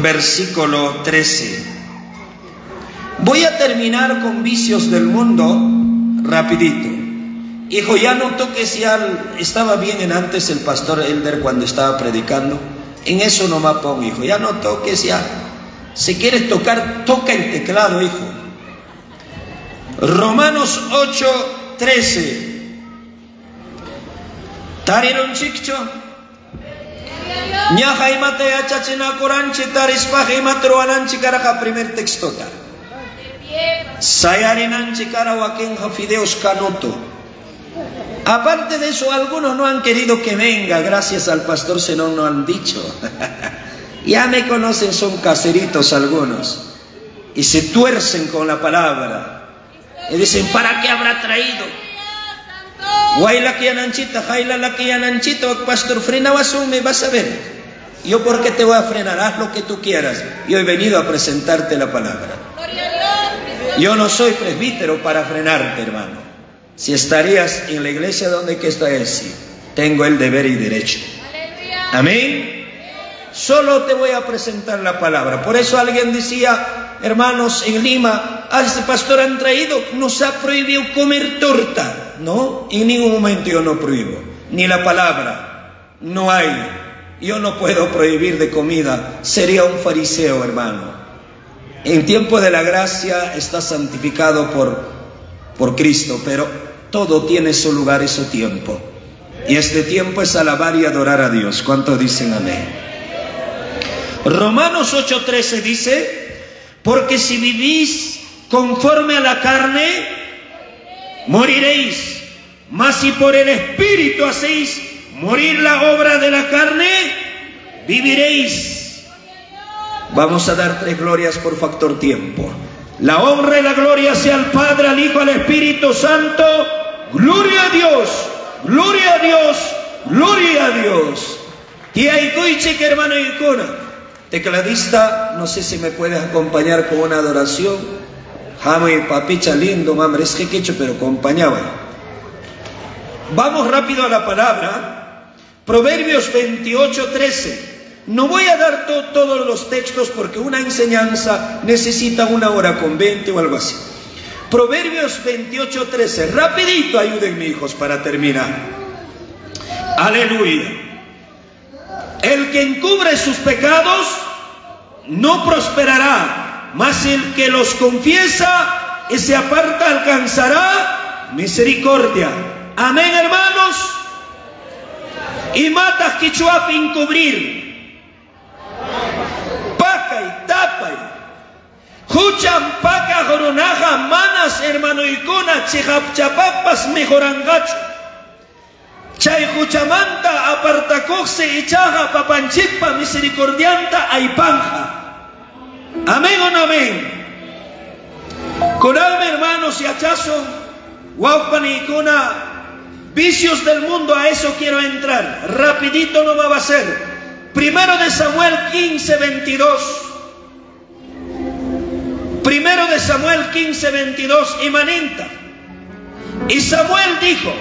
versículo 13. Voy a terminar con vicios del mundo rapidito. Hijo, ya no toques, ya estaba bien en antes el pastor Elder cuando estaba predicando. En eso no me pongo, hijo, ya no toques ya. Si quieres tocar, toca el teclado, hijo. Romanos 8, 13. Tarirunchikchu. Ñaja imata yachachinakuranchik tarispaj imata ruwananchik karqa primer textota. Sayarinanchik kara wakinqa fideos canuto. Aparte de eso, algunos no han querido que venga, gracias al pastor Zenón no han dicho. Ya me conocen, son caseritos algunos. Y se tuercen con la palabra. Y dicen, ¿para qué habrá traído? Guayla kiananchita, jaila la kiananchita, pastor, frena me vas a ver. Yo por qué te voy a frenar, haz lo que tú quieras. Yo he venido a presentarte la palabra. Yo no soy presbítero para frenarte, hermano. Si estarías en la iglesia donde que estoy, sí, tengo el deber y derecho. Amén. Solo te voy a presentar la palabra. Por eso alguien decía, hermanos, en Lima, a este pastor han traído, nos ha prohibido comer torta. No, en ningún momento yo no prohíbo, ni la palabra, no hay. Yo no puedo prohibir de comida, sería un fariseo, hermano. En tiempo de la gracia está santificado por Cristo, pero todo tiene su lugar y su tiempo. Y este tiempo es alabar y adorar a Dios. ¿Cuántos dicen amén? Romanos 8:13 dice, porque si vivís conforme a la carne, moriréis. Mas si por el Espíritu hacéis morir la obra de la carne, viviréis. Vamos a dar tres glorias por factor tiempo. La honra y la gloria sea al Padre, al Hijo, al Espíritu Santo. Gloria a Dios, gloria a Dios, gloria a Dios. Y ahí que hermano Icona. Tecladista, no sé si me puedes acompañar con una adoración. Jamo y papicha lindo, mamre, es que quecho, pero acompañaba. Vamos rápido a la palabra. Proverbios 28, 13. No voy a dar todos los textos porque una enseñanza necesita 1:20 o algo así. Proverbios 28, 13. Rapidito, ayúdenme, hijos, para terminar. Aleluya. El que encubre sus pecados no prosperará, mas el que los confiesa y se aparta alcanzará misericordia. Amén, hermanos. Y matas quichuapi encubrir. Paca y tapa. Huchan paca joronaja manas hermano icona chihapchapapas mejorangacho. Chay huchamanta apartacoxe ichaja papanchipa misericordianta aipanja. Amén o no amén. Conalme, hermanos, y achazo, guaupanicona, vicios del mundo, a eso quiero entrar. Rapidito no va a ser. Primero de Samuel 15, 22. Primero de Samuel 15, 22, y maninta. Y Samuel dijo: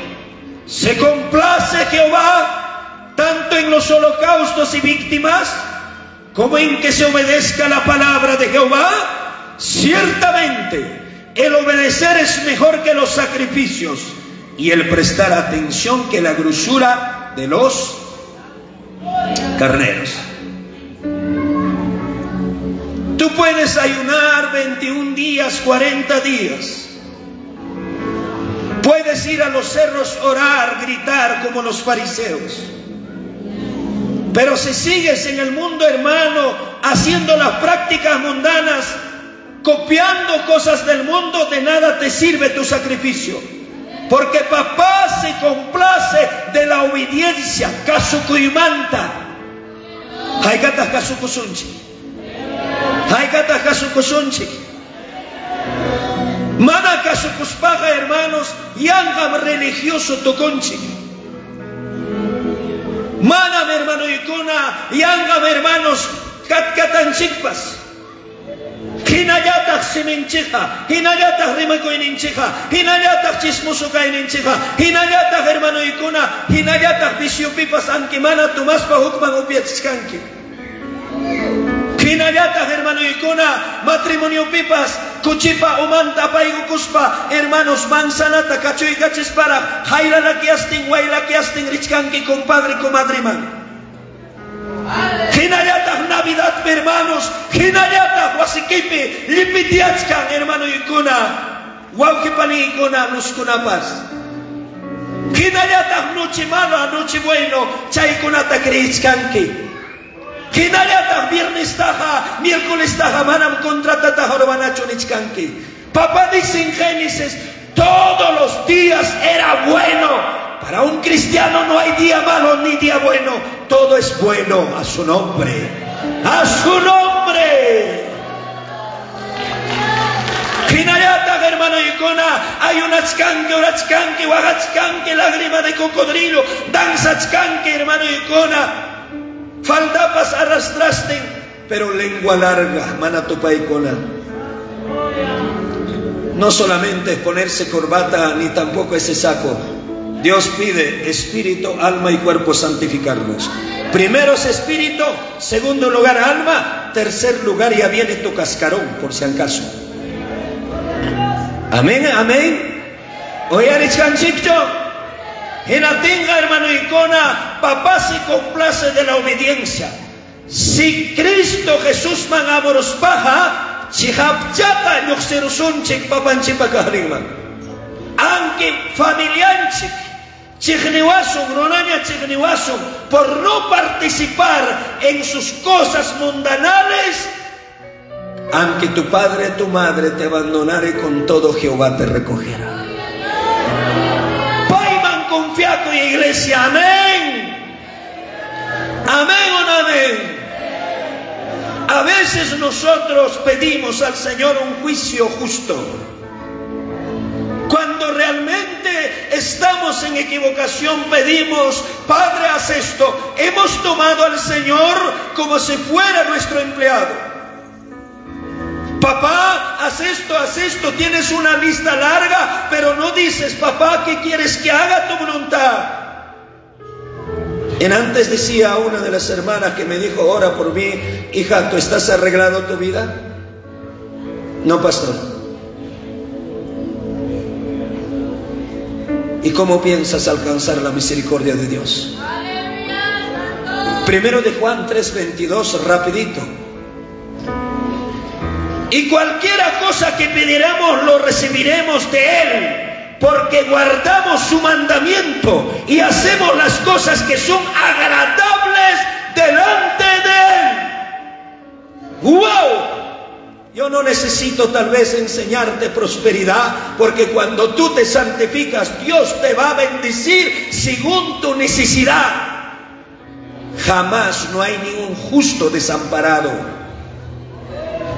se complace Jehová tanto en los holocaustos y víctimas como en que se obedezca la palabra de Jehová. Ciertamente el obedecer es mejor que los sacrificios y el prestar atención que la grosura de los carneros. Tú puedes ayunar 21 días, 40 días. Puedes ir a los cerros, orar, gritar como los fariseos. Pero si sigues en el mundo, hermano, haciendo las prácticas mundanas, copiando cosas del mundo, de nada te sirve tu sacrificio. Porque papá se complace de la obediencia. Kasukuymanta. Haykataq kasukusunchik. Haykataq kasukusunchik. Mana kasukuspaqa, hermanos, yanqam religioso tukunchik. Manam, hermano ikuna, yanqam, hermanos, katkatanchikpas. Hinallataq siminchikqa, hinallataq rimakuyninchikqa, hinallataq chismoso kayninchikqa, hinallataq hermano ikuna, hinallataq viciopipas ankimana tumaspa hukman upiachkanki. Hinallataq Hinallataq hermanoykuna matrimoniopipas kuchipa umanta apaykukuspa hermanos manzanata kachuykachisparaq hayralakiastin waylakiastin richkanki compadre comadreman. Hinallataq Navidadpi hermanos, hinallataq wasikipi llipitiachkan hermanoykuna, wawqi paniykuna luzkunapas. Hinallataq noche mala, noche bueno, chaykunata creyichkanki. Hinallataq viernestaqa, miércolestaqa manam contratataqa ruwanachu nichkanki. Papá dice en Génesis, todos los días era bueno. Para un cristiano no hay día malo ni día bueno. Todo es bueno a su nombre. A su nombre. Hinallataq hermano ikuna, hay unachkanki, urachkanki, waqachkanki, lágrima de cocodrilo, danzachkanki, hermano ikuna. Faldapas arrastraste, pero lengua larga, mana tupaykuna. No solamente es ponerse corbata, ni tampoco ese saco. Dios pide espíritu, alma y cuerpo santificarlos. Primero es espíritu, segundo lugar alma, tercer lugar ya viene tu cascarón, por si acaso. Amén, amén. Oyarichkanchikcho. Hinatinga, hermano ikuna, papá se complace de la obediencia. Si Cristo Jesús man amorospaja, chihapchata lluqsirusunchik papanchipa kaqninman. Aunque familianchik chiqniwasun, runaña chiqniwasun, por no participar en sus cosas mundanales, aunque tu padre, tu madre te abandonare, con todo Jehová te recogerá. Payman confiakuy iglesia, amén. Amén o no amén. A veces nosotros pedimos al Señor un juicio justo. Cuando realmente estamos en equivocación, pedimos, Padre, haz esto. Hemos tomado al Señor como si fuera nuestro empleado. Papá, haz esto, tienes una lista larga, pero no dices, papá, ¿qué quieres que haga tu voluntad? En antes decía una de las hermanas que me dijo, ora por mí, hija, ¿tú estás arreglado tu vida? No, pastor. ¿Y cómo piensas alcanzar la misericordia de Dios? Primero de Juan 3:22, rapidito. Y cualquiera cosa que pediremos lo recibiremos de Él, porque guardamos su mandamiento y hacemos las cosas que son agradables delante de Él. ¡Wow! Yo no necesito tal vez enseñarte prosperidad, porque cuando tú te santificas, Dios te va a bendecir según tu necesidad. Jamás no hay ningún justo desamparado.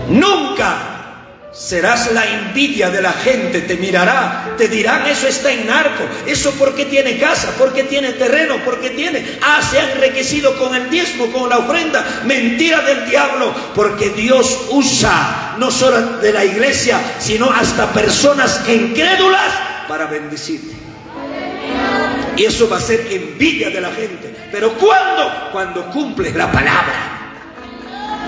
Nunca serás la envidia de la gente, te mirará, te dirán, eso está en narco, eso porque tiene casa, porque tiene terreno, porque tiene, se ha enriquecido con el diezmo, con la ofrenda. Mentira del diablo, porque Dios usa no solo de la iglesia, sino hasta personas incrédulas para bendecirte. Y eso va a ser envidia de la gente. ¿Pero cuándo? Cuando cumples la palabra.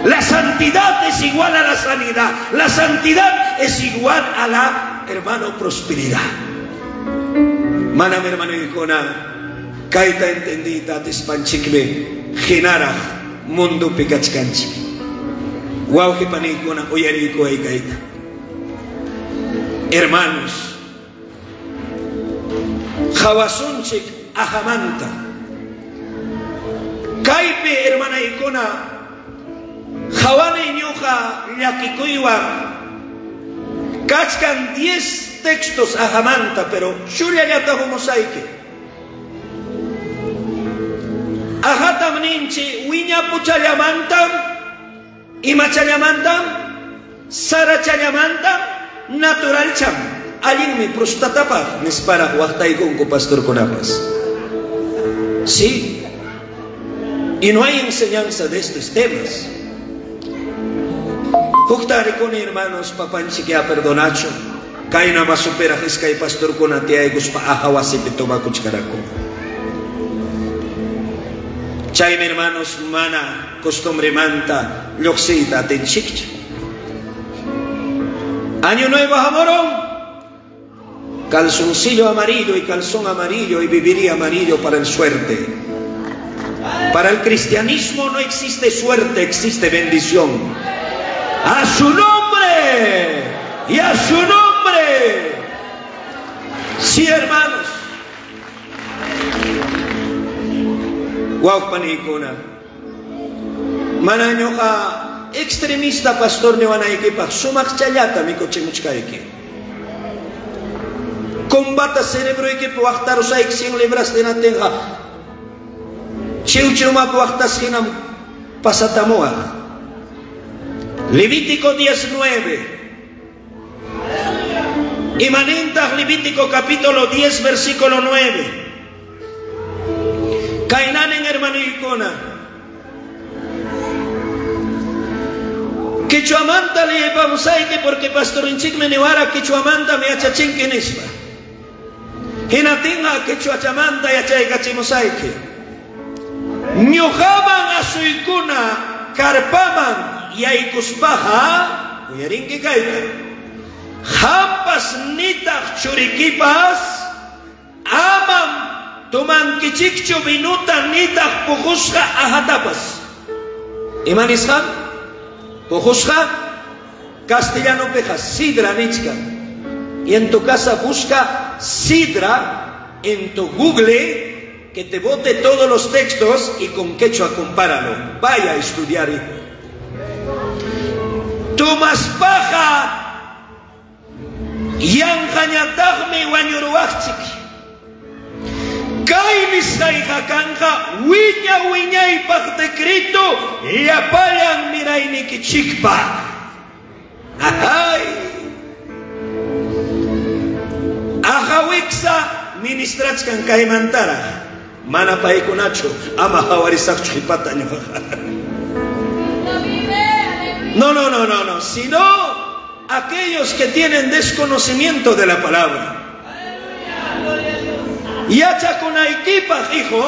La santidad es igual a la sanidad. La santidad es igual a la, hermano, prosperidad. Manam hermano ikona, kaita entendita tispanchikme, hinaraj mundo pikachkanchik. Wawqi panikuna uyariyku kaita. Hermanos, hawasunchik ajamanta. Kaypi hermana ikuna, hawani ñuqa llakikuywan kachkan 10 textos ajamanta, pero shullallata humusayki. Ajatam ninchi wiñapuchallamantam, imachallamantam, sarachallamantam, naturalcham. Allinmi prostatapaq nisparaq waqtaykunku pastorkunapas. Sí. Y no hay enseñanza de estos temas. Huktarikuni hermanos, papanchik ya perdonacho. Kayna masuperaq iskay pastorkuna tiyaykuspa aja wasipi tomakuchkaraku. Chaymi, hermanos, mana costumbremanta lluqsiyta atinchikchu. Año Nuevo hamuron, calzoncillo amarillo y calzón amarillo y viviría amarillo para el suerte. Para el cristianismo no existe suerte, existe bendición. A su nombre y a su nombre. Sí, hermanos. Wawqpanikuna. Mana ñuqa extremista pastor niwanaykipaq sumaqchallata mikuchimuchkayki. Combata cerebroykipi waqtarusayki 100 libras tinatinqa chiwchiumapi waqtas hinam pasatamuwaq. Levítico 19. Imanintaq Levítico capítulo 10 versículo 9. Kaynanin hermanuykuna. Quichuamanta leepamusayki porque pastorinchikmi niwara quichuamanta yachachinki nispa. Hinatinqa quichuachamanta yachaykachimusayki. Ñuqaman asuykuna karpaman yaykuspaqa uyarinki kayta. Hampas nitaq churikipas amam tumankichikchu vinuta nitaq puqusqa ahatapas. Ima nisqan? Puqusqa castellanopiqa sidra nichkan. Y en tu casa busca sidra en tu Google que te bote todos los textos y con quechua compáralo. Vaya a estudiar, hijo. Tumaspaqa yanqañataqmi wañuruwaqchik. Kay nisqayqa kanqa wiña wiñaypaq decreto llapallan miraynikichikpaq. Ay. Ajawiksa ministrachkan kaymantaraq. Mana paykunachu ama hawarisaqchu qhipata ñuqaqa. No, no, no, no, no, sino aquellos que tienen desconocimiento de la palabra. Yachakunaykipaq, hijo,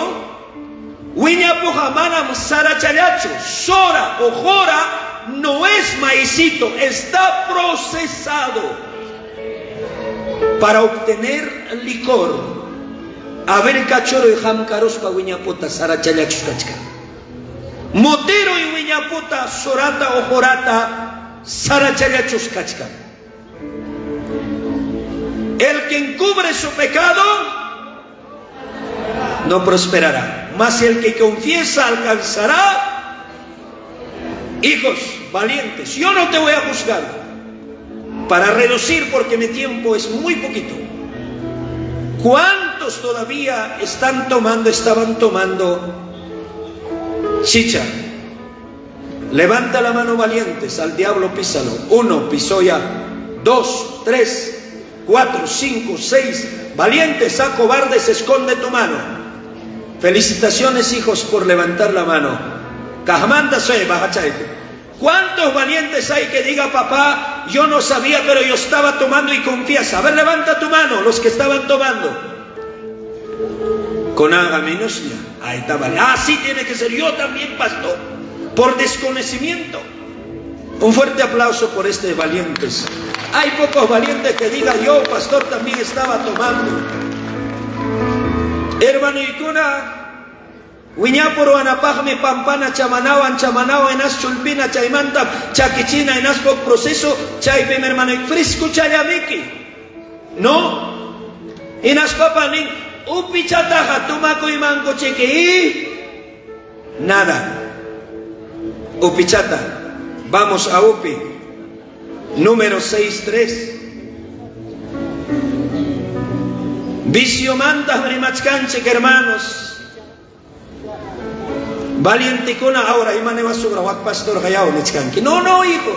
wiñapuqa manam sarachallachu, sora o jora no es maicito, está procesado para obtener licor. A ver, cachoro y hamkarospa wiñaputa sarachallachus kachka. Motero y wiñaputa sorata o jorata sarachallachus kachka. El que encubre su pecado no prosperará, mas el que confiesa alcanzará. Hijos valientes, yo no te voy a juzgar para reducir porque mi tiempo es muy poquito. ¿Cuántos todavía están tomando, estaban tomando chicha? Levanta la mano, valientes, al diablo písalo. 1, pisó ya. 2, 3, 4, 5, 6. Valientes, a cobardes, esconde tu mano. Felicitaciones, hijos, por levantar la mano. Cajamanta soy, baja chaite. ¿Cuántos valientes hay que diga, papá, yo no sabía, pero yo estaba tomando y confiesa? A ver, levanta tu mano, los que estaban tomando. Con menos ya. Ahí está, vale. Ah, sí tiene que ser yo también, pastor. Por desconocimiento. Un fuerte aplauso por este valientes. Hay pocos valientes que digan, yo, pastor, también estaba tomando. Hermano Icuna, wiñapuro anapaqmi pampana chamanawan chamanawa enas chulpina chaymanta chakichina enas pok proceso chaypim hermano frisco challamiki. No, enas papanin upichataja tumakuymanku chiki nada. Upichata, vamos a upi número 6-3. Vicio mantas rimachkanchik, hermanos. Valienticuna ahora, imane basura, wak pastor hayao nichkanki. No, no, hijo.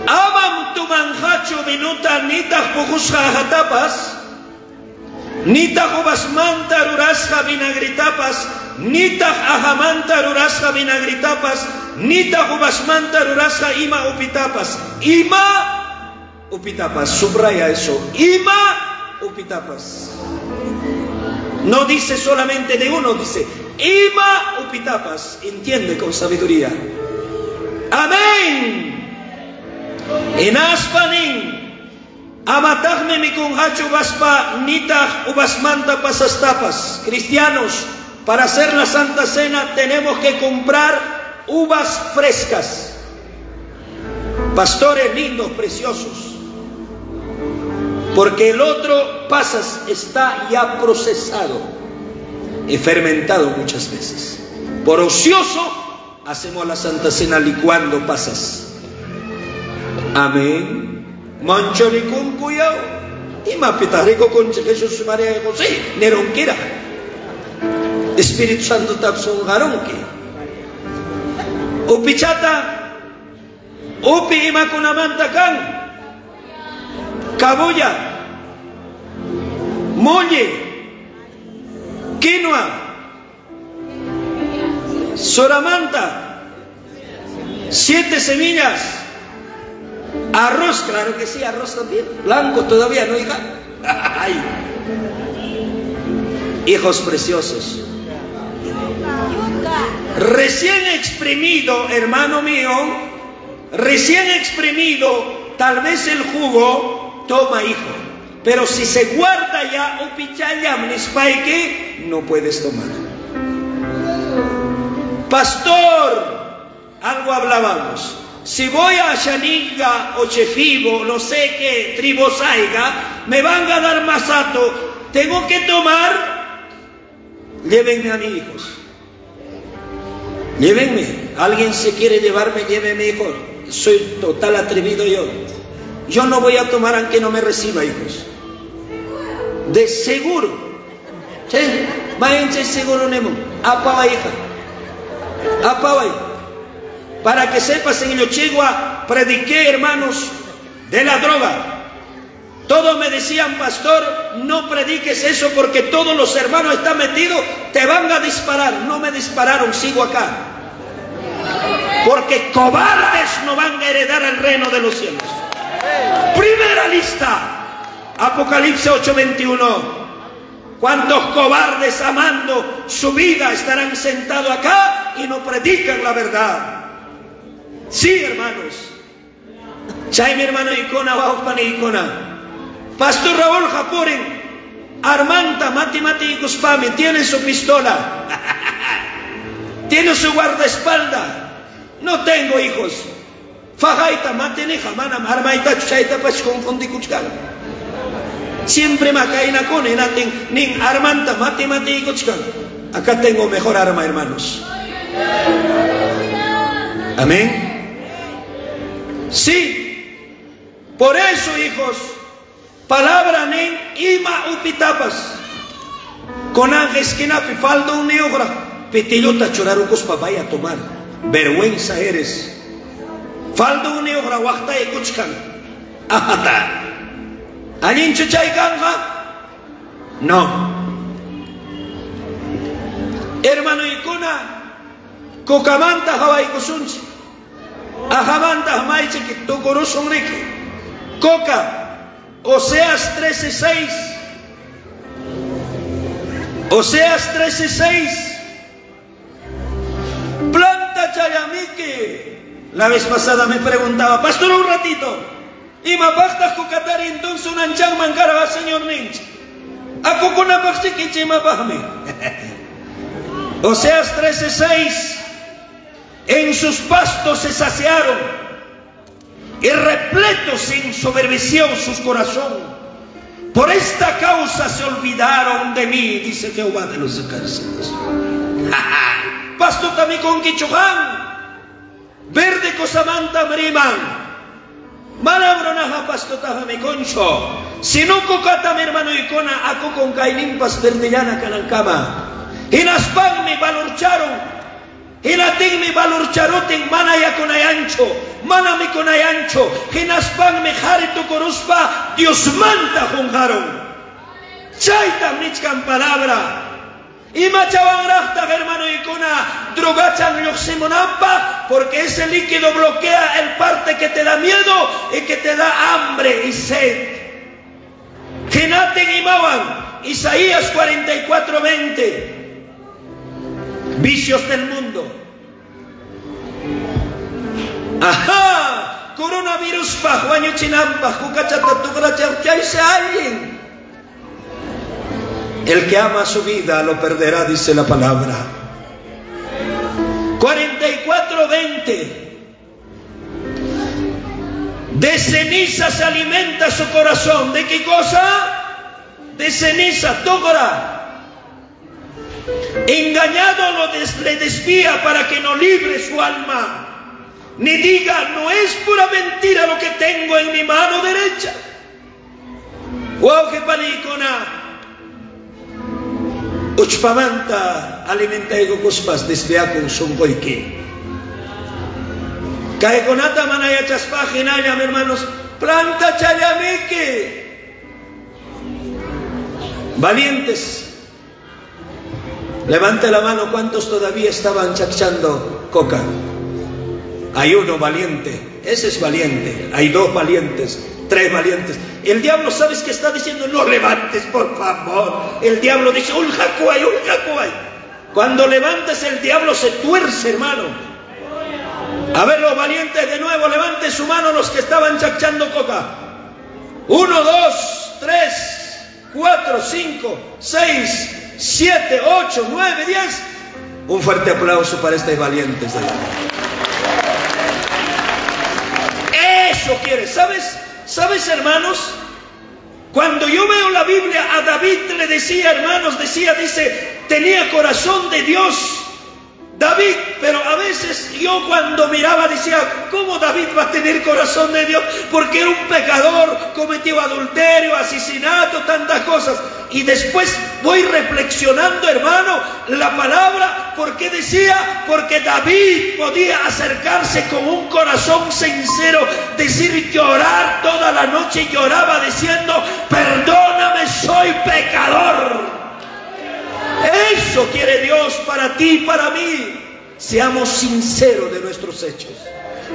Amam tumanjachu minuta nitaq puqusqa ahatapas, nitaq uvasmanta rurasqa vinagritapas, nitaq ajamanta rurasqa vinagritapas, nitaq uvasmanta rurasqa ima upitapas. Ima upitapas, subraya eso. Ima upitapas. No dice solamente de uno, dice ima upitapas. Entiende con sabiduría. Amén. Hinaspanin amataqmi mikunqachu uvaspa nitaq uvasmanta pasastapas. Cristianos, para hacer la Santa Cena tenemos que comprar uvas frescas. Pastores lindos, preciosos. Porque el otro pasas está ya procesado y fermentado muchas veces. Por ocioso hacemos la Santa Cena licuando pasas. Amén. Mancharicuncuyao. Imapita rico con Jesús María y José. Neronquera. Espíritu Santo tapsongaronque. Upichata. Upi imakunamanta kan. Cabuya. Molle. Quinoa. Soramanta. 7 semillas. Arroz, claro que sí, arroz también. Blanco todavía, ¿no, hija? Ay. Hijos preciosos. Recién exprimido, hermano mío, recién exprimido, tal vez el jugo, toma, hijo. Pero si se guarda ya, upichayam nispaike, no puedes tomar. Pastor, algo hablábamos. Si voy a Xaninga o Chefibo, no sé qué tribu haya, me van a dar masato, tengo que tomar. Llévenme a mis hijos. Llévenme. Alguien se quiere llevarme, lléveme, hijo. Soy total atrevido yo. Yo no voy a tomar aunque no me reciba, hijos. De seguro. ¿Sí? Váyanse seguro, Nemo. Apaba, hija. Apaba, hija. Para que sepas, en Yochigua prediqué, hermanos, de la droga. Todos me decían, pastor, no prediques eso porque todos los hermanos están metidos, te van a disparar. No me dispararon, sigo acá. Porque cobardes no van a heredar el reino de los cielos. Primera lista, Apocalipsis 8:21. ¿Cuántos cobardes amando su vida estarán sentados acá y no predican la verdad? Sí, hermanos. Chay, mi hermano Icona, bajo pan Icona. Pastor Raúl Japoren, Armanta, Mati Mati y Cuspami, tiene su pistola. Tiene su guardaespaldas. No tengo hijos. Fajaita, mateneja, manam, armaita, chaita, pach, confundicuchcal. Siempre macaina con enatin, nin armanta, mati mati y cuchcal. Acá tengo mejor arma, hermanos. Amén. Sí. Por eso, hijos, palabra nin ima upitapas. Con ángeles que falda un neogra. Pitillota chorarucos vaya a tomar. Vergüenza eres. Falda un neogra guachta y cuchcan. Ajata. ¿Alin chuchay canja? No. Hermano Icona, cocamanta hawaicusunchi. Ajamanta jamaichiki tucurusun riki. Coca. Oseas 13:6. Oseas 13:6. Planta chayamique. La vez pasada me preguntaba, pastor, un ratito. Y mapachta jukatari entonces un anchan mancaraba, señor ninch. Akukuna pachtikichi mapajme. Oseas 13:6. En sus pastos se saciaron y repletos sin soberbición sus corazón. Por esta causa se olvidaron de mí, dice Jehová de los ejércitos. Pasto también con quichuján, verde cosamanta briman. Malabronaja pasto tajame concho. Si no cocata mi hermano icona, aco con cailimpas verdellana canancama. Hinaspan me valorcharon. Hinatin valorcharotin mana yakunayancho, mana mikunayancho, hinaspan me jarito coruspa, Dios manta junjaron. Chayta michkan palabra. Y machabanrajta, hermano icona, drogachan yoximonampa, porque ese líquido bloquea el parte que te da miedo y que te da hambre y sed. Hinatin imawan, Isaías 44:20. Vicios del mundo. Ajá, coronavirus pa wañuchinanpaq kukachata tuqrachayse alguien. El que ama su vida lo perderá, dice la palabra. 44:20. De ceniza se alimenta su corazón. ¿De qué cosa? De ceniza, tuqra. Engañado le desvía para que no libre su alma. Ni diga, no es pura mentira lo que tengo en mi mano derecha. Wawqi panikuna. Uchpamanta alimentaykukuspas desviakun sunquyki. Kaykunata mana yachaspa hinallam, hermanos, planta challamiki. Valientes. Levante la mano, ¿cuántos todavía estaban chachando coca? Hay uno valiente, ese es valiente. Hay dos valientes, tres valientes. El diablo, ¿sabes qué está diciendo? No levantes, por favor. El diablo dice, un jacuay, un jacuay. Cuando levantes, el diablo se tuerce, hermano. A ver, los valientes de nuevo, levante su mano los que estaban chachando coca. 1, 2, 3, 4, 5, 6, 7, 8, 9, 10. Un fuerte aplauso para estos valientes. Eso quiere, ¿sabes? ¿Sabes, hermanos? Cuando yo veo la Biblia, a David le decía, hermanos, decía, dice, tenía corazón de Dios. David, pero a veces yo cuando miraba decía, ¿cómo David va a tener corazón de Dios? Porque era un pecador, cometió adulterio, asesinato, tantas cosas. Y después voy reflexionando, hermano, la palabra, ¿por qué decía? Porque David podía acercarse con un corazón sincero, decir, llorar toda la noche, lloraba diciendo, perdóname, soy pecador. Eso quiere Dios para ti y para mí. Seamos sinceros de nuestros hechos.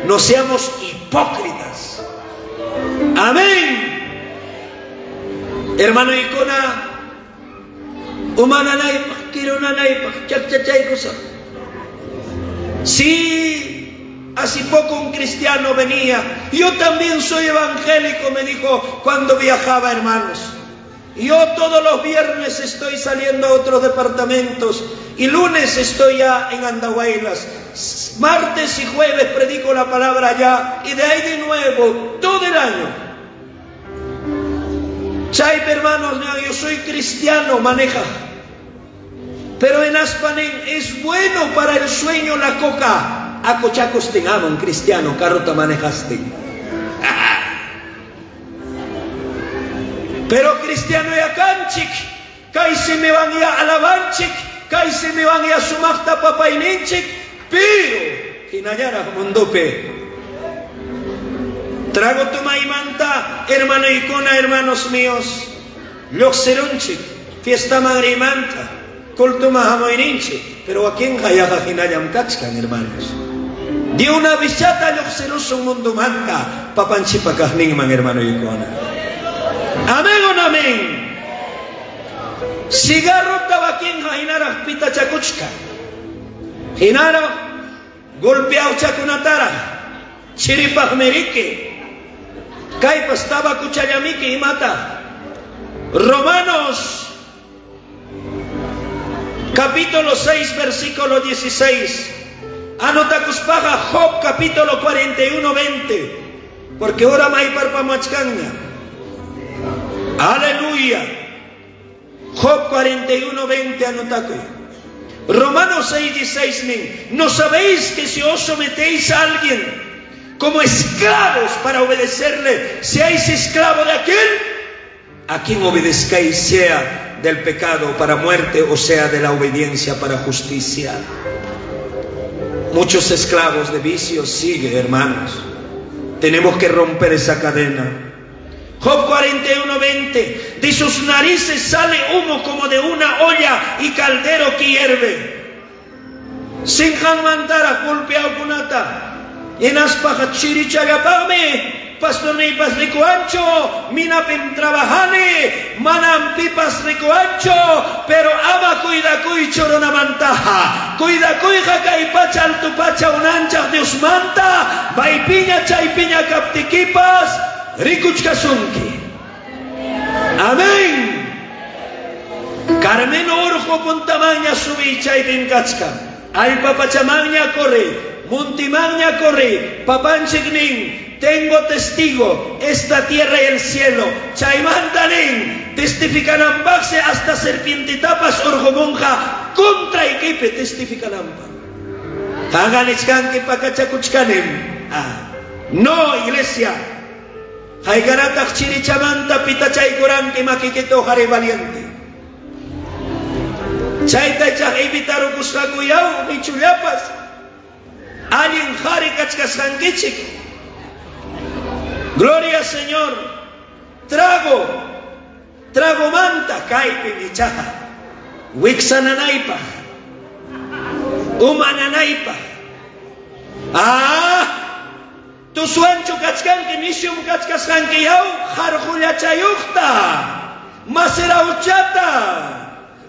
No seamos hipócritas. Amén. Hermano ikuna, umananaypaq, kirunanaypaq, chakchachaykusaq. Sí, hace poco un cristiano venía. Yo también soy evangélico, me dijo cuando viajaba, hermanos. Yo todos los viernes estoy saliendo a otros departamentos y lunes estoy ya en Andahuaylas. Martes y jueves predico la palabra allá y de ahí de nuevo todo el año. Chay, hermanos, yo soy cristiano, maneja. Pero en Aspanen es bueno para el sueño la coca. Acochacos te aman, cristiano, carro te manejaste. Pero cristiano ya kanchik, kaysi me van ya alabanchik, kaysi me van ya sumaqta papayninchik, pero hinallaraq mundupi. Trago tomaymanta, hermano ikuna, hermanos míos, lluqsirunchik, fiesta magrimanta, cultuma hamuyninchik, pero wakinqa yaqa hinallam kachkan, hermanos. Di una bichata lluqsirusun mundumanta, papanchipa kaqninman, hermano ikuna. Amén o no amén. Cigarro tabaquinja hinaraq pitachakuchka. Hinaraq golpeauchakunataraq. Chiripaq meriki. Kaypas tabakuchallamiki imata. Romanos capítulo 6 versículo 16. Anotakuspaqa Job capítulo 41, 20. Porque ahora mayparpamachkanña. Aleluya. Job 41, 20, anotakuy. Romanos 6, 16, nin. ¿No sabéis que si os sometéis a alguien como esclavos para obedecerle, seáis esclavo de aquel a quien obedezcáis, sea del pecado para muerte o sea de la obediencia para justicia? Muchos esclavos de vicios siguen, hermanos. Tenemos que romper esa cadena. Job 41, 20. De sus narices sale humo como de una olla y caldero que hierve. Sinqanmantaraq golpeawkunata. Hinaspaqa chirichallapaqmi. Pastorniypas rikuwanchu, minapim trabajani, manam pipas rikuwanchu, pero ama cuidakuychu runamantaqa. Cuidakuyqa kay pacha alto pacha unanchaq Diosmanta, maypiña chaypiña kaptikipas rikuchkasunki. Amén. Carmelo urqu puntamanña subiy, chaypim kachkan. Allpa pachamanña corre, montimanña corre, papanchik nin, tengo testigo esta tierra y el cielo. Chaymanta nin, testificananpaqsi hasta serpientetapas urqumunqa contraykipi testificananpaq. Qanqa nichkanki pakachakuchkanim. Ah, no, iglesia. Haykarataq chirichamanta pitachaykuranki makikita uqariy valiente. Chayta ichaq evitarukusqaku yaw michullapas. Allin qhari kachkasqankichik. Gloria Señor. Trago. Tragomanta kaypim ichaqa. Wiksananaypaq. Umananaypaq. Ah! Tuswanchu kachkanki, nisyum kachkasqanki yaw qarqullachayuqta, maserauchata,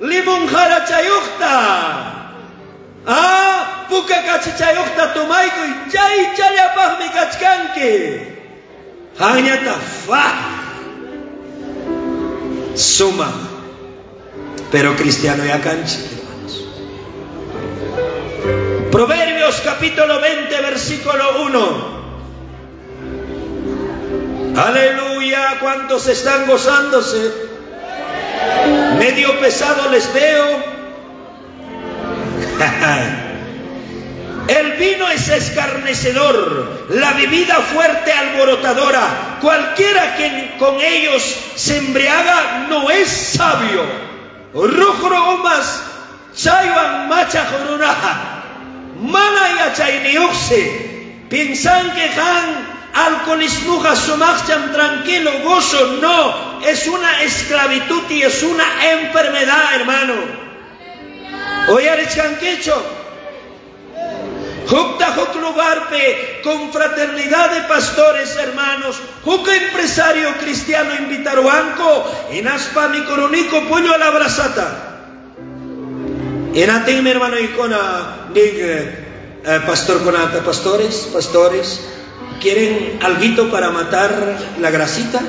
limon qarachayuqta, ah, puka kachichayuqta tomaykuy, chaychallapaqmi kachkanki. Qanñata fa sumaq, pero cristiano ya kanchik, hermanos. Proverbios capítulo 20, versículo 1. Aleluya, ¿cuántos están gozándose? Medio pesado les veo. El vino es escarnecedor, la bebida fuerte alborotadora. Cualquiera que con ellos se embriaga no es sabio. Ruqru umas chaywan machaq runaqa mana yachayniyuqsi. Piensan que han alcoholismuqa sumaqcham tranquilo, gozo. No, es una esclavitud y es una enfermedad, hermano. Uyarichkankichu. Hukta huk lugarpi con fraternidad de pastores, hermanos. Huk empresario cristiano invitaruanku hinaspa mikuruniku pollo a la brasata. Hinatinmi hermano ikuna nin pastor kunata, pastores, pastores, ¿quieren alguito para matar la grasita?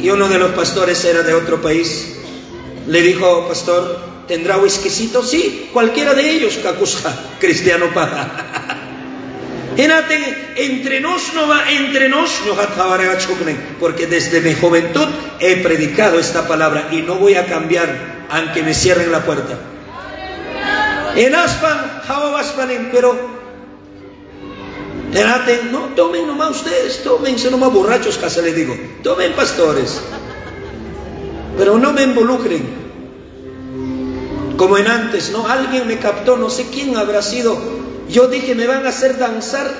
Y uno de los pastores era de otro país. Le dijo, pastor, ¿tendrá whiskycito? Sí, cualquiera de ellos, kakusqa, cristiano paja. Entre nos no va, entre nos no, porque desde mi juventud he predicado esta palabra y no voy a cambiar aunque me cierren la puerta. En Aspan, pero no, tomen nomás ustedes, tómense nomás borrachos, casi les digo, tomen pastores, pero no me involucren. Como en antes, ¿no? Alguien me captó, no sé quién habrá sido. Yo dije, me van a hacer danzar.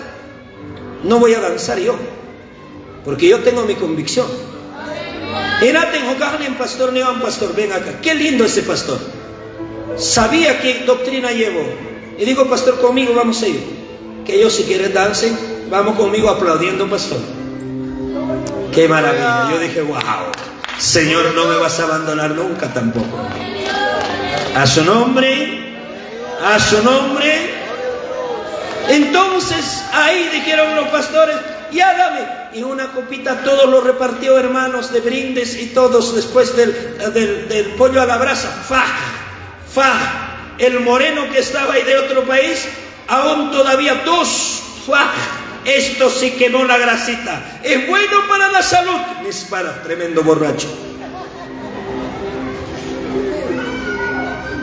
No voy a danzar yo, porque yo tengo mi convicción. Pastor, pastor, ven acá. Qué lindo ese pastor. Sabía qué doctrina llevo. Y digo, pastor, conmigo vamos a ir. Que ellos si quieren dancen, vamos conmigo aplaudiendo, pastor. Qué maravilla. Yo dije, wow, Señor, no me vas a abandonar nunca tampoco. A su nombre, a su nombre. Entonces ahí dijeron los pastores, ya dame. Y una copita, todos lo repartió, hermanos, de brindes y todos después del pollo a la brasa. Fa, fa. El moreno que estaba ahí de otro país, aún todavía dos. Fa. Esto sí quemó la grasita. Es bueno para la salud. Mis para, tremendo borracho.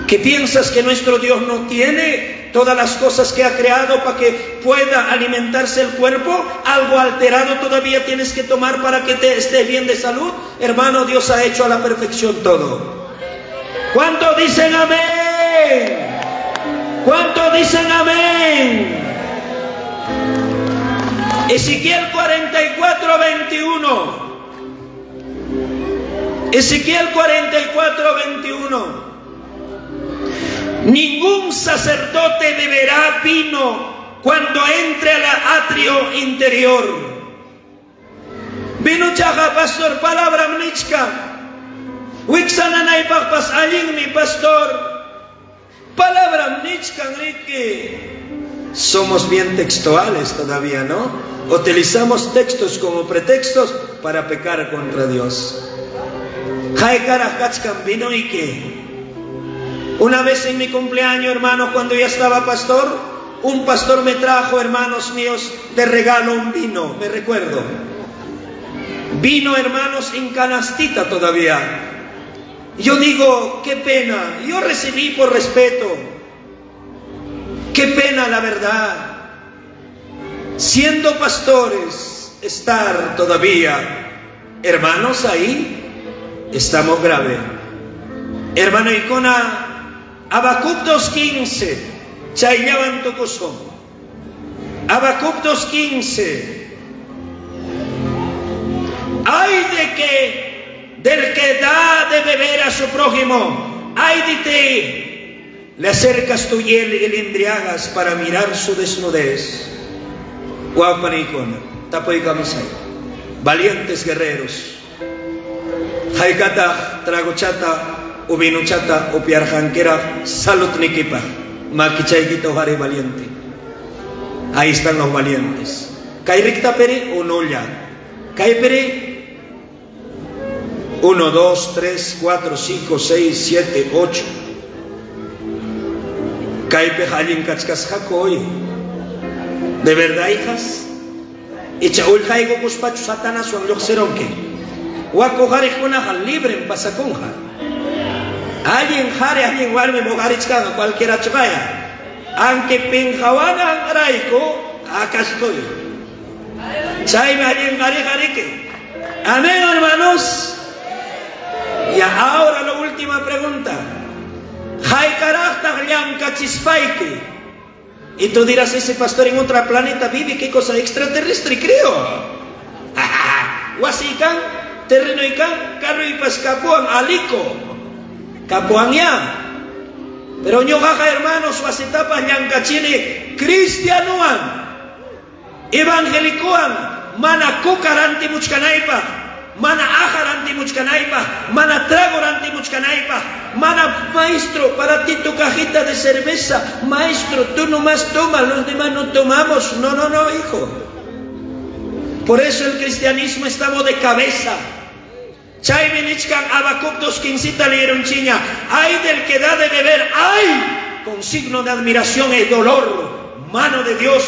¿Qué piensas que nuestro Dios no tiene todas las cosas que ha creado para que pueda alimentarse el cuerpo? ¿Algo alterado todavía tienes que tomar para que te esté bien de salud? Hermano, Dios ha hecho a la perfección todo. ¿Cuántos dicen amén? ¿Cuántos dicen amén? Ezequiel 44, 21. Ezequiel 44, 21. Ningún sacerdote beberá vino cuando entre al atrio interior. Vinochaqa pastor palabram nichkan. Wiksananaypaqpas allinmi pastor. Palabram nichkan riki. Somos bien textuales todavía, ¿no? Utilizamos textos como pretextos para pecar contra Dios. Haykaraq kachkan vinoyki. Una vez en mi cumpleaños, hermano, cuando ya estaba pastor, un pastor me trajo, hermanos míos, de regalo un vino, me recuerdo. Vino, hermanos, en canastita todavía. Yo digo, qué pena, yo recibí por respeto. Qué pena la verdad. Siendo pastores, estar todavía, hermanos, ahí estamos grave. Hermano Icona, Habacuc 2.15, chayllawan tukusun. Habacuc 2.15. Ay de que del que da de beber a su prójimo, ay de ti, le acercas tu hiel y le embriagas para mirar su desnudez. Guapanicona, tapoy kamisay. Valientes guerreros. Haykataq tragochata o vinochata o piarjanquera salutnikipa. Makichaykita ojare valiente. Ahí están los valientes. Kairikta peri unolla. Kaiperi 1, 2, 3, 4, 5, 6, 7, 8. Kaypiqa allin kachkasqaku hoy. ¿De verdad, hijas? Icha ullqaykukuspachu Satanaswan lluqsirunki. Wak uqariqkunaqa libren pasakunqa. Allin qhari, allin warmi uqarichkanqa cualquierachuqaya. Aunque pinqawanan rayku acá estoy. Chaymi allin qhariqa riki. Amén, hermanos. Y ahora la última pregunta. Haykaraqtaq llamkachispayki. Y tú dirás, ese pastor en otro planeta vive, qué cosa extraterrestre, creo. Wasikan, terreno ikan, carro ipas kapuan, aliko. Kapuan ya. Pero ñuqaqa hermanos, wasitapas llamkachini cristianuan, evangelikuan, mana kuka rantimuchkanaypaq, mana aja rantimuchkanaypaq, mana trago rantimuchkanaypaq, mana maestro, para ti tu cajita de cerveza, maestro, tú nomás tomas, los demás no tomamos. No, no, no, hijo. Por eso el cristianismo estamos de cabeza. Chaymi nichkan Habacuc 2.15 leerunchikña. Ay del que da de beber, ay, con signo de admiración y dolor, mano de Dios.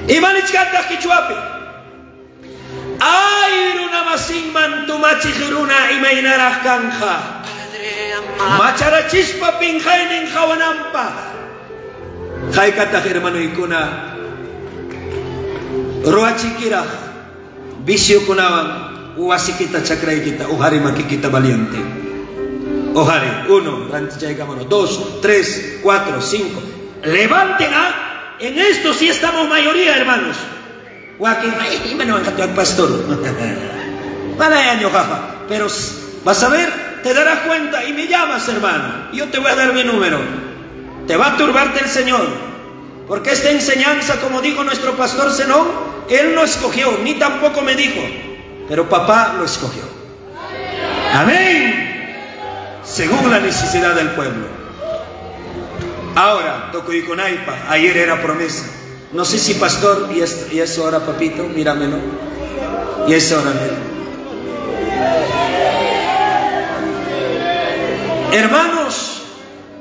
Ima nichkantaq qichwapi. Ay runa masinman tumachiq runa imaynaraq kanqa. Macharachispa pinqaynin qawananpaq. Haykataq hermanoykuna ruwachikiraq viciokunawan wasikita chakraykita uhari makikita valiente. Ojari, 1, rantichaykamano, 2, 3, 4, 5. Levanten, ¿ah? En esto sí estamos mayoría, hermanos. Wakin, ay, ima niwanqataq pastor. Mana año, jaja. Pero vas a ver, te darás cuenta y me llamas, hermano. Yo te voy a dar mi número. Te va a turbarte el Señor. Porque esta enseñanza, como dijo nuestro pastor Zenón, él no escogió, ni tampoco me dijo. Pero papá lo escogió. Amén. Según la necesidad del pueblo. Ahora, tukuykunaypaq, ayer era promesa. No sé si pastor, y es hora, papito, míramelo. Y es hora, mira. Hermanos,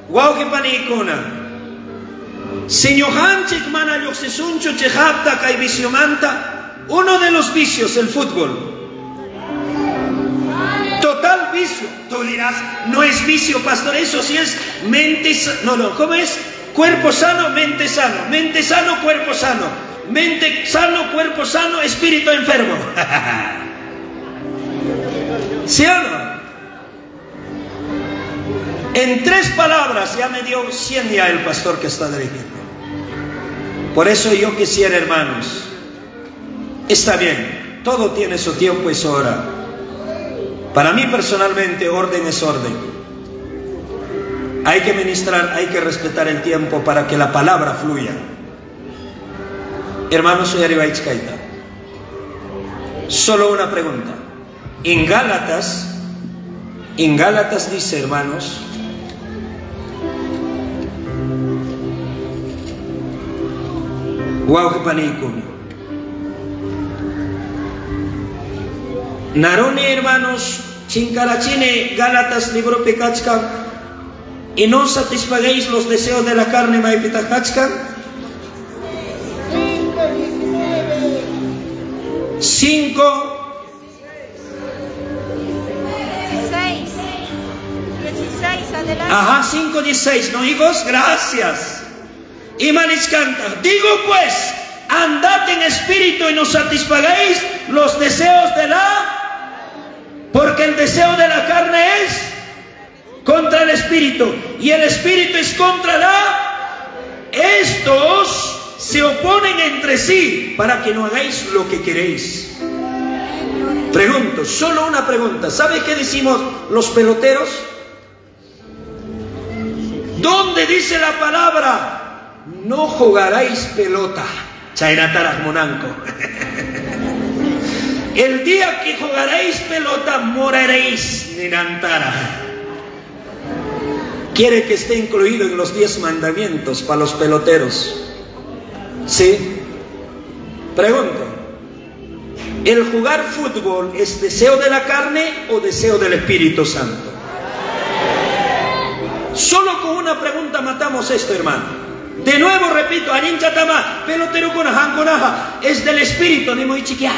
wawqi panikuna. Si ñuqanchik mana lluqsisunchu chiqapta kay viciomanta, uno de los vicios, el fútbol. Total vicio. Tú dirás, no es vicio, pastor, eso sí es mente no, no, ¿cómo es? Cuerpo sano, mente sano. Mente sano, cuerpo sano. Mente sano, cuerpo sano, espíritu enfermo. ¿Sí o no? En 3 palabras ya me dio 100 ya el pastor que está dirigiendo. Por eso yo quisiera, hermanos, está bien, todo tiene su tiempo y su hora. Para mí personalmente, orden es orden. Hay que ministrar, hay que respetar el tiempo para que la palabra fluya. Hermanos, soy Aribaichkaita. Solo una pregunta. En Gálatas, en Gálatas dice, hermanos, wawqi. Naroni, hermanos, chinkarachine, Gálatas libro kachkan, y no satisfagáis los deseos de la carne, maypitaq kachkan. 5, 16. 16, adelante. Ajá, 5, 16, ¿no, hijos? Gracias. Y canta, digo pues, andad en espíritu y no satisfagáis los deseos de la... Porque el deseo de la carne es contra el espíritu y el espíritu es contra la... Estos se oponen entre sí para que no hagáis lo que queréis. Pregunto, solo una pregunta. ¿Sabes qué decimos los peloteros? ¿Dónde dice la palabra? No jugaréis pelota. Chaynatarak munanku. El día que jugaréis pelota, moriréis, ninantara. Quiere que esté incluido en los 10 mandamientos para los peloteros. ¿Sí? Pregunto. ¿El jugar fútbol es deseo de la carne o deseo del Espíritu Santo? Solo con una pregunta matamos esto, hermano. De nuevo repito, allinchatama, pelotero con hankonaja, es del espíritu, ni muy chiquia.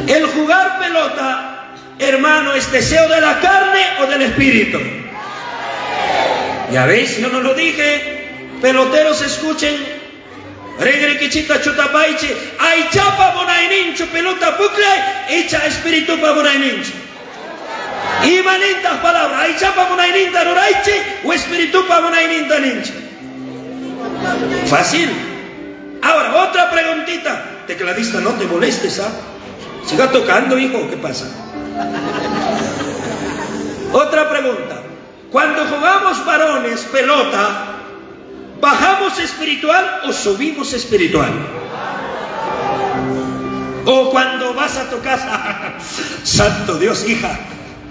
El jugar pelota, hermano, es deseo de la carne o del espíritu. Ya veis, yo no lo dije. Peloteros, escuchen. Regre kichita chutapaiche, aychapa munayninchu pelota puklay, icha espiritupa munayninchu. Imanintas palabras, aychapa munayninta ruraychi, o espiritupa munayninta ninchi. Fácil. Ahora, otra preguntita. Tecladista, no te molestes, ¿ah? Siga tocando, hijo, ¿qué pasa? Otra pregunta. Cuando jugamos varones pelota, ¿bajamos espiritual o subimos espiritual? O cuando vas a tu casa, Santo Dios, hija,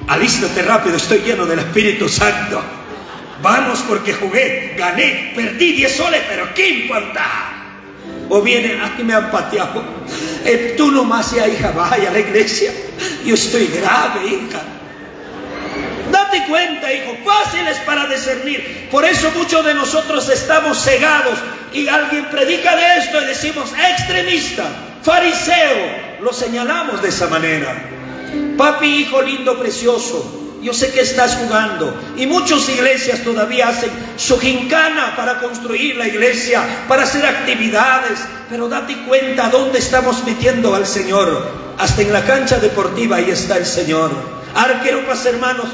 alístate rápido, estoy lleno del Espíritu Santo. Vamos porque jugué, gané, perdí 10 soles, pero ¿qué importa? O viene, aquí me han pateado. Tú nomás ya, hija, vaya a la iglesia. Yo estoy grave, hija. Date cuenta, hijo, fáciles para discernir. Por eso muchos de nosotros estamos cegados y alguien predica de esto y decimos extremista, fariseo. Lo señalamos de esa manera. Papi, hijo lindo, precioso, yo sé que estás jugando. Y muchas iglesias todavía hacen su gincana para construir la iglesia, para hacer actividades. Pero date cuenta dónde estamos metiendo al Señor. Hasta en la cancha deportiva ahí está el Señor. Arquero, pas hermanos,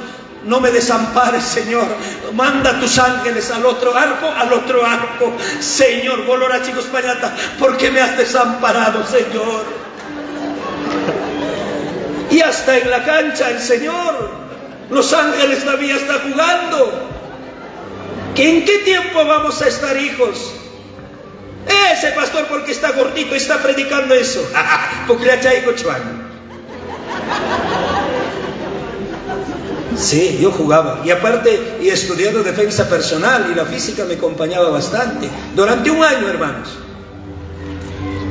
no me desampares, Señor. Manda tus ángeles al otro arco, al otro arco. Señor, bolora chicos pañata, ¿por qué me has desamparado, Señor? Y hasta en la cancha el Señor, los ángeles todavía están jugando. ¿En qué tiempo vamos a estar, hijos? Ese pastor, porque está gordito, está predicando eso. Porque le chuan. Sí, yo jugaba. Y aparte, y estudiando defensa personal, y la física me acompañaba bastante. Durante un año, hermanos.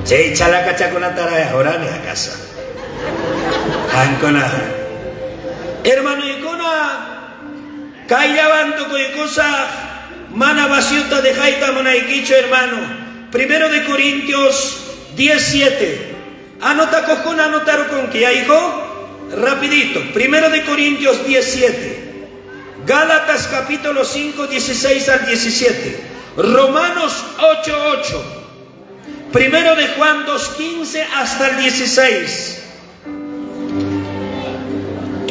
Sí, chalaca chaconatara, orane a casa. Hankona. Hermano, ikuna, kayllawan tukuykusaq, mana vaciuta dejayta munaykichu, hermano. Primero de Corintios 17. Anota cojuna, anotar con que ya, hijo. Rapidito, Primero de Corintios 17, Gálatas capítulo 5, 16 al 17, Romanos 8, 8, Primero de Juan 2, 15 hasta el 16.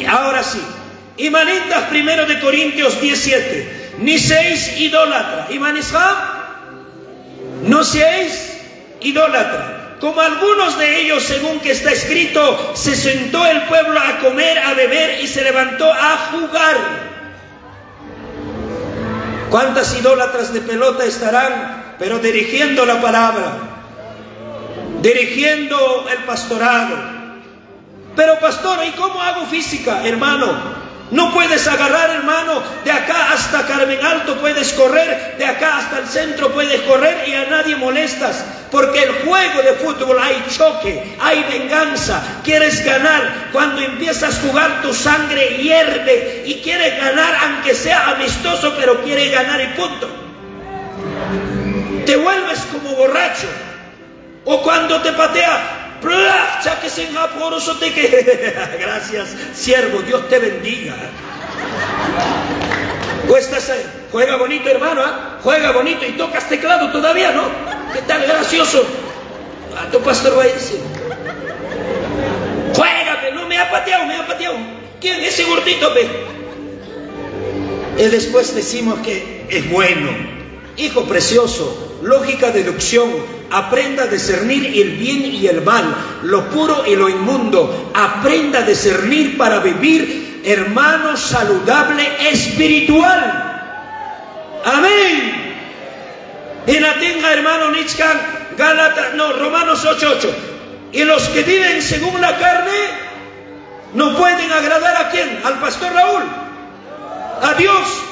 Ahora sí, Imanitas, Primero de Corintios 17, ni seáis idólatra. Imanisha, no seáis idólatra. Como algunos de ellos, según que está escrito, se sentó el pueblo a comer, a beber y se levantó a jugar. ¿Cuántas idólatras de pelota estarán, pero dirigiendo la palabra? Dirigiendo el pastorado. Pero pastor, ¿y cómo hago física, hermano? No puedes agarrar, hermano, de acá hasta Carmen Alto puedes correr, de acá hasta el centro puedes correr y a nadie molestas. Porque el juego de fútbol hay choque, hay venganza. Quieres ganar. Cuando empiezas a jugar tu sangre hierve y quieres ganar aunque sea amistoso, pero quieres ganar y punto. Te vuelves como borracho. O cuando te patea, Gracias, siervo, Dios te bendiga. O estás ahí, juega bonito, hermano, ¿eh? Juega bonito y tocas teclado todavía, ¿no? ¿Qué tal gracioso? A tu pastor va a decir: juega, no, me ha pateado, me ha pateado. ¿Quién? Ese gordito, pe. Y después decimos que es bueno. Hijo precioso, lógica, deducción. Aprenda a discernir el bien y el mal, lo puro y lo inmundo. Aprenda a discernir para vivir, hermano, saludable espiritual. Amén. En Atenga, hermano, Nitzkan, Gálatas, no, Romanos 8:8. Y los que viven según la carne no pueden agradar a quién, al pastor Raúl, a Dios.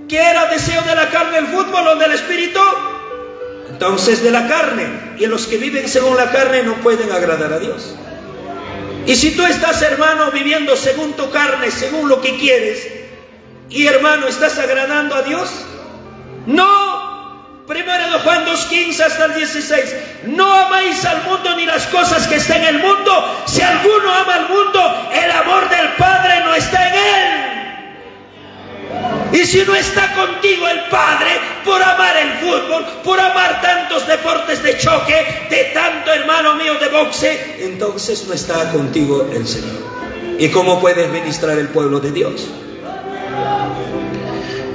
¿Qué era deseo de la carne, el fútbol o del espíritu? Entonces de la carne. Y los que viven según la carne no pueden agradar a Dios. Y si tú estás, hermano, viviendo según tu carne, según lo que quieres, y hermano, ¿estás agradando a Dios? No. Primero de Juan 2:15 hasta el 16. No amáis al mundo ni las cosas que están en el mundo. Si alguno ama al mundo, el amor del Padre no está en él. Y si no está contigo el Padre, por amar el fútbol, por amar tantos deportes de choque, de tanto, hermano mío, de boxe, entonces no está contigo el Señor. ¿Y cómo puedes ministrar el pueblo de Dios?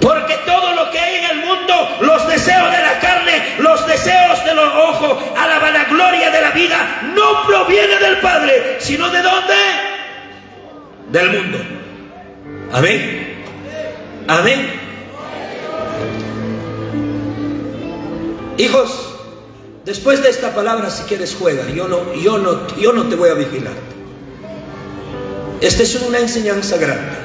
Porque todo lo que hay en el mundo, los deseos de la carne, los deseos de los ojos, a la vanagloria de la vida, no proviene del Padre, sino ¿de dónde? Del mundo. Amén. Amén. Hijos, después de esta palabra, si quieres juega. Yo no te voy a vigilar. Esta es una enseñanza grande.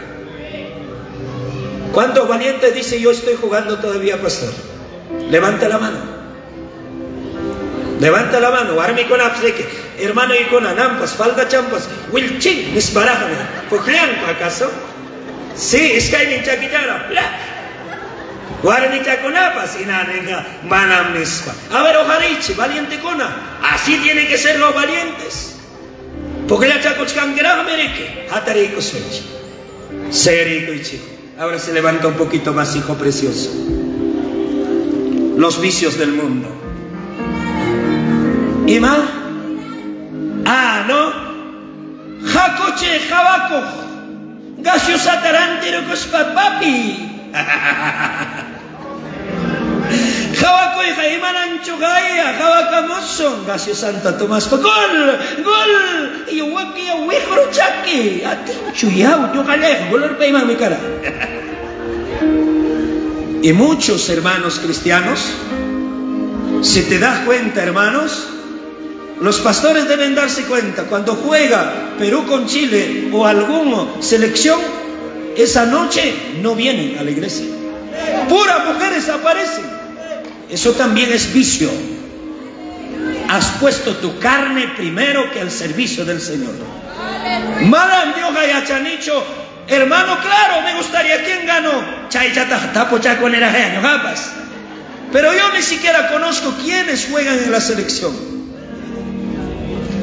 ¿Cuántos valientes dice yo estoy jugando todavía, pastor? Levanta la mano. Levanta la mano. Armi con apseque. Hermano y con anampas, falda champas, wilchin, nisparajame. ¿Focleanco acaso? Sí, es que hay chaquichara. A ver, ojarichi, valiente cona. Así tienen que ser los valientes. Porque la chacochcangrajmereke, hatarico sueño. Serico y chico. Ahora se levanta un poquito más, hijo precioso. Los vicios del mundo. ¿Y más? Ah, ¿no? Jacoche, jabaco. Gasio satarantero papi. Jabaco hija imanancho gaya, jabacamoso, Gasio Santa Tomás, gol, gol, y huequi, huejrochaki, atinchu yau, yo galejo, gol peima mi cara. Y muchos hermanos cristianos, si te das cuenta, hermanos, los pastores deben darse cuenta, cuando juega Perú con Chile o alguna selección, esa noche no vienen a la iglesia. Puras mujeres aparecen. Eso también es vicio. Has puesto tu carne primero que al servicio del Señor. Madame Dios hayachanicho, hermano, claro, me gustaría. ¿Quién ganó? Pero yo ni siquiera conozco quiénes juegan en la selección.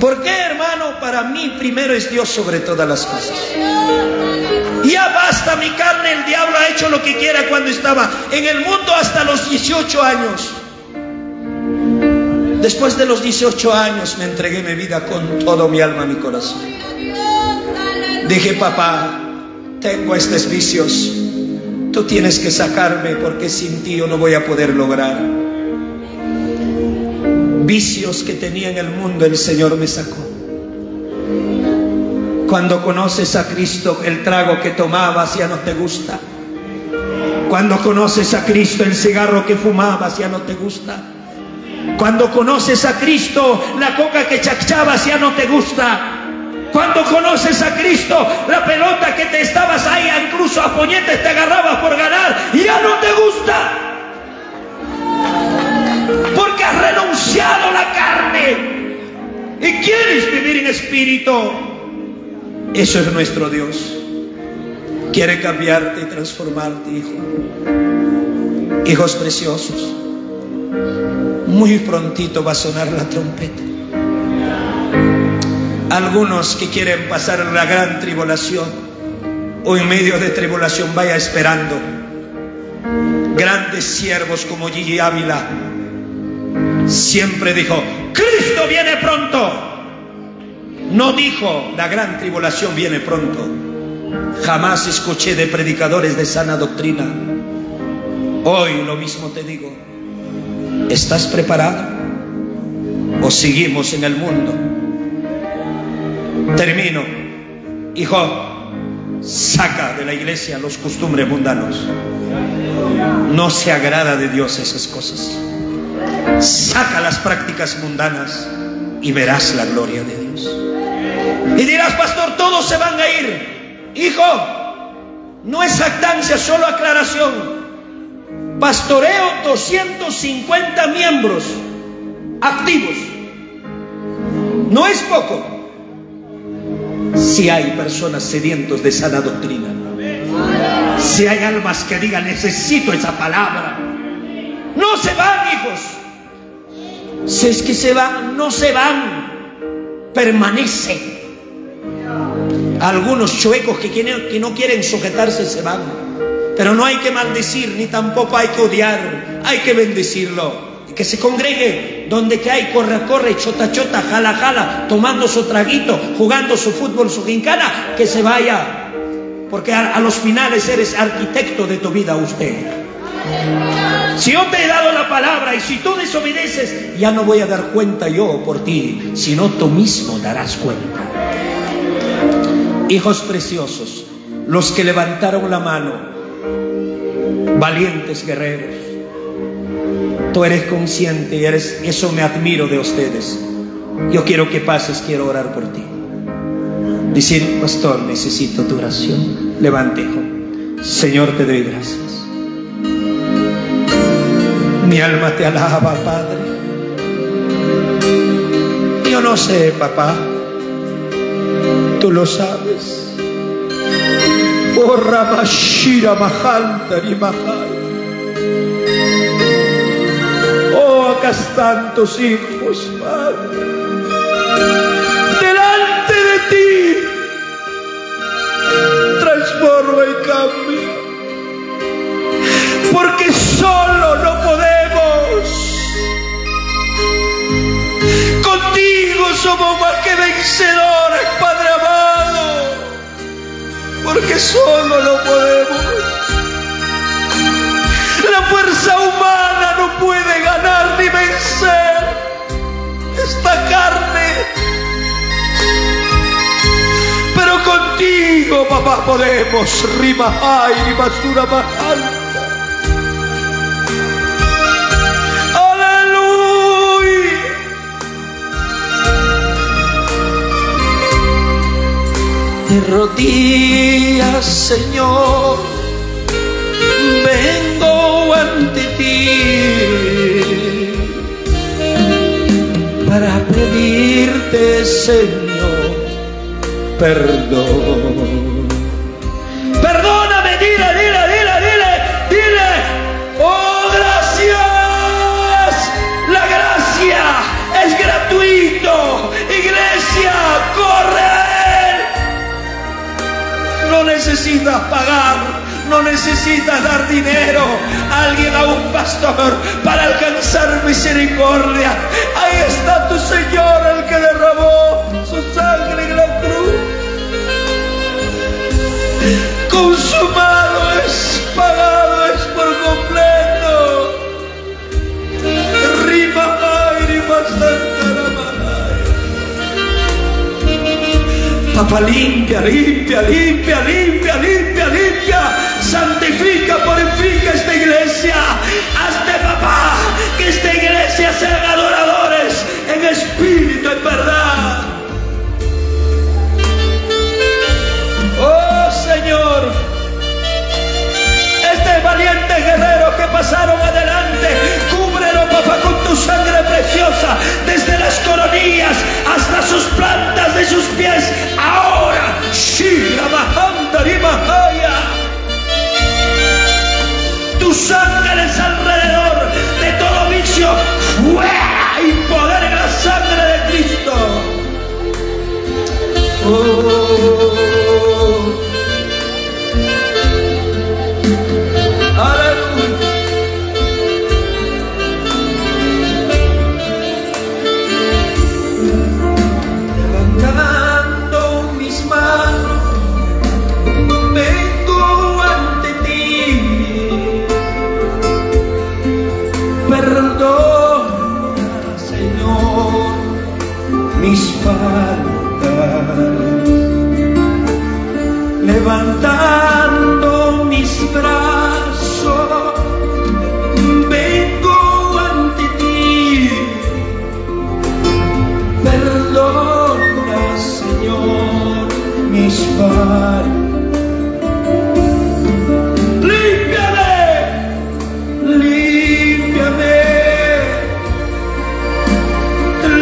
¿Por qué, hermano? Para mí primero es Dios sobre todas las cosas. Ya basta mi carne, el diablo ha hecho lo que quiera cuando estaba en el mundo hasta los 18 años. Después de los 18 años me entregué mi vida con todo mi alma, mi corazón. Dije, papá, tengo estos vicios. Tú tienes que sacarme porque sin ti yo no voy a poder lograr. Vicios que tenía en el mundo, el Señor me sacó. Cuando conoces a Cristo, el trago que tomabas ya no te gusta. Cuando conoces a Cristo, el cigarro que fumabas ya no te gusta. Cuando conoces a Cristo, la coca que chachabas ya no te gusta. Cuando conoces a Cristo, la pelota que te estabas ahí, incluso a puñetes te agarrabas por ganar, ya no te gusta. Porque has renunciado a la carne y quieres vivir en espíritu. Eso es nuestro Dios. Quiere cambiarte y transformarte, hijo. Hijos preciosos, muy prontito va a sonar la trompeta. Algunos que quieren pasar la gran tribulación o en medio de tribulación, vaya esperando. Grandes siervos como Gigi Ávila siempre dijo: Cristo viene pronto. No dijo: la gran tribulación viene pronto. Jamás escuché de predicadores de sana doctrina. Hoy lo mismo te digo. ¿Estás preparado? ¿O seguimos en el mundo? Termino. Hijo, saca de la iglesia los costumbres mundanos. No se agrada de Dios esas cosas. Saca las prácticas mundanas y verás la gloria de Dios. Y dirás: pastor, todos se van a ir. Hijo, no es jactancia, solo aclaración. Pastoreo 250 miembros activos. No es poco. Si hay personas sedientos de sana doctrina, si hay almas que digan: necesito esa palabra, no se van, hijos. Si es que se van, no se van, permanecen. Algunos chuecos que no quieren sujetarse se van. Pero no hay que maldecir, ni tampoco hay que odiar, hay que bendecirlo. Que se congregue donde que hay, corre, corre, chota, chota, jala, jala, tomando su traguito, jugando su fútbol, su gincana, que se vaya. Porque a los finales eres arquitecto de tu vida usted. Si yo te he dado la palabra y si tú desobedeces, ya no voy a dar cuenta yo por ti, sino tú mismo darás cuenta. Hijos preciosos, los que levantaron la mano, valientes guerreros, tú eres consciente y eres, eso me admiro de ustedes. Yo quiero que pases, quiero orar por ti. Decir: pastor, necesito tu oración. Levante, hijo. Señor, te doy gracias. Mi alma te alaba, Padre. Yo no sé, papá. Tú lo sabes. Oh, Ramashira Mahantari Mahal. Oh, acá están tus hijos, Padre. Delante de ti. Transforma y cambia. Porque solo no podemos. Contigo somos más que vencedores, Padre amado. Porque solo no podemos. La fuerza humana no puede ganar ni vencer esta carne. Pero contigo, papá, podemos. Rima y basura alta. Aleluya. De rodillas, Señor, vengo ante ti para pedirte, Señor, perdón. Perdóname, dile, dile, dile, dile, dile. Oh, gracias. La gracia es gratuito. Iglesia, corre a él. No necesitas pagar, no necesitas dar dinero a alguien, a un pastor, para alcanzar misericordia. Ahí está tu Señor, el que derramó su sangre en la cruz. Consumado es, pagado es por completo. Rima, rima, Papá, limpia, limpia, limpia, limpia, limpia, limpia. Santifica, purifica esta iglesia. Hazte, papá, que esta iglesia se haga espíritu en verdad. Oh Señor, este valiente guerrero que pasaron adelante, cúbrelo, papá, con tu sangre preciosa, desde las coronillas hasta sus plantas de sus pies. Ahora, tus ángeles alrededor de todo vicio, fuera y poder en la sangre de Cristo. Oh. Aleluya. Levantando mis manos, vengo ante ti. Perdona, Señor, mis faltas. Levantando mis brazos, vengo ante ti. Perdona, Señor, mis faltas. Límpiame, límpiame,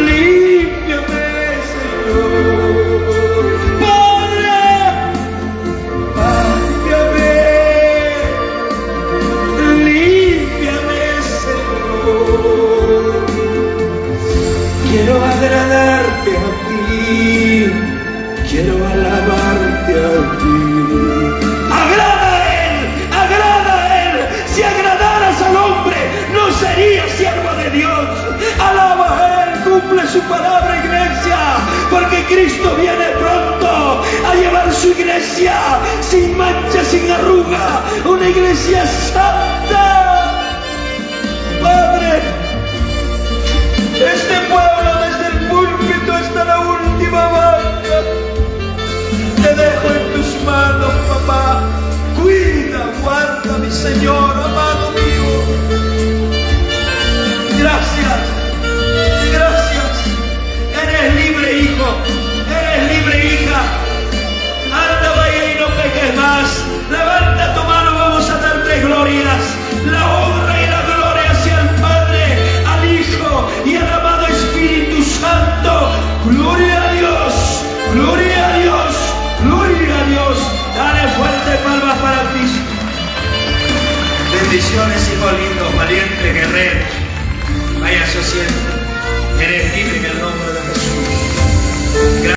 límpiame, Señor. Padre, límpiame, límpiame, Señor. Quiero agradarte a ti, quiero alabarte a ti. Agrada a Él, agrada a Él. Si agradaras al hombre, no serías siervo de Dios. Alaba a Él, cumple su palabra, iglesia, porque Cristo viene pronto a llevar su iglesia sin mancha, sin arruga, una iglesia santa. Padre, este pueblo desde el púlpito hasta la última banca, te dejo en tus manos, papá. Cuida, guarda, mi Señor, amado mío. Gracias, gracias. Eres libre, hijo. Eres libre, hija. Anda, vaya y no peques más. Levanta tu mano, vamos a dar tres glorias. La honra y la gloria hacia el Padre, al Hijo y al amado Espíritu Santo. Gloria a Dios, gloria a Dios, gloria a Dios. Dale fuerte palmas para Cristo. Bendiciones, hijos lindos, valientes, guerreros. Vaya su asiento. Eres libre en el nombre de Jesús. Gracias.